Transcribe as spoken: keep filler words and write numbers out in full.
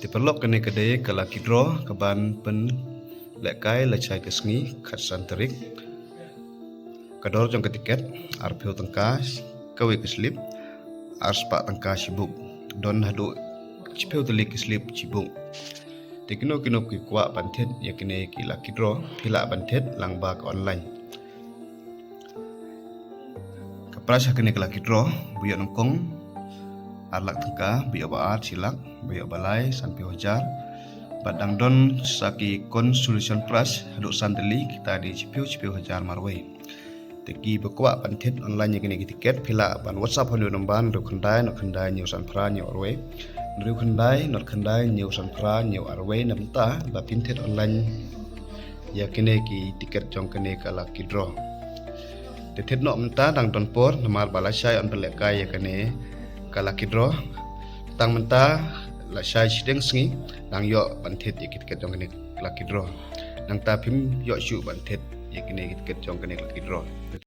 Te paralok, kane ka dei ka lucky draw kaban pynlehkai lashai ka sngi khatsan tarik. Ka dor jong ka tiket arphew tyngka kawei ka slip, arspah tyngka shibuk. Don haduh shiphew tylli ki slip shibuk. Te kino kino ki kwah ban thied ïa kine ki lucky draw, phi lah ban thied lyngba ka online. Ka prize ha kane ka lucky draw, ba ïoh nyngkong ar lak tyngka, ba ïoh ba ar shi lak, ba ïoh ba lai sanphew hajar. Bad dang don sa ki consolation prize haduh san tylli, kita dei shiphew shiphew hajar marwei. Te kiba kwah ban thied online ïa kine ki tiket, phi lah ban WhatsApp ha une u number: hynriew khyndai not khyndai hynñiew san phra hynñiew arwei, hynriew khyndai not khyndai hynñiew san phra hynñiew arwei, na bynta ba phin thied online ïa kine ki tiket jong kane ka lucky draw. Te thied noh mynta, dang don por, namar ba lashai yn pynlehkai ïa kane ka lucky draw. Tang mynta lashai shiteng sngi dang ïoh ban thied ïa ki tiket jong kane ka lucky draw. Nangta phim ïoh shuh ban thied ïa kine ki tiket jong kane ka lucky draw.